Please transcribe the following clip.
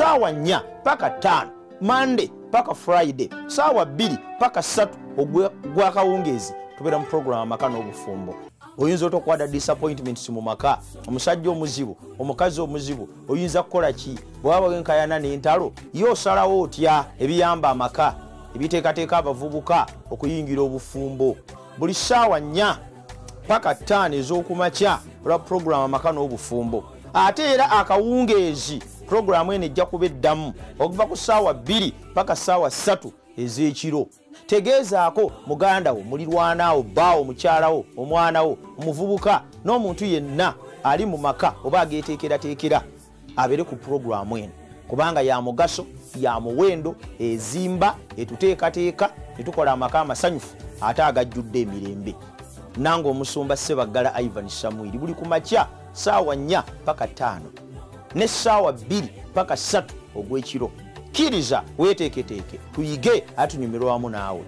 Saawa 4 paka 5, Monday paka Friday, saawa 2 paka 3 ogwakawungeezi tubeera mu puroguramu Amaka n'Obufumbo. Oyinza otya okukwata disappointments mu maka? Omusajja omuzibu, omukazi omuzibu, oyinza kukola ki? Bwewaba wenkayana n'entalo, ye osalawo otya? Ebiyamba amaka, ebiteekateeka abavubuka okuyingira obufumbo. Buli ssaawa 4 paka 5 ez'okumakya olwa puroguramu Amaka n'Obufumbo. Ate era akawungeezi puroguramu eno ejja kuba eddamu okuva ku ssaawa 2 paka ssaawa 3 ez'ekiro. Tegeezaako muganda wo, mulirwanaawo, bbaawo, mukyalawo, omwana wo, omuvubuka n'omuntu yenna ali mu maka oba ageeteekerateekera abeere ku puroguramu eno, kubanga ya mugaso, ya muwendo, ezimba, etuteekateeka ne tukola amaka amasanyufu ate agajjudde emirembe. Nange omusumba Ssebaggala Ivan Samwiri, buli ku makya saawa 4 paka 5 ne saawa 2 paka 3 ogw'ekiro. Kkiriza weeteeketeeke, tuyige ate tunyumirwe wamu naawe.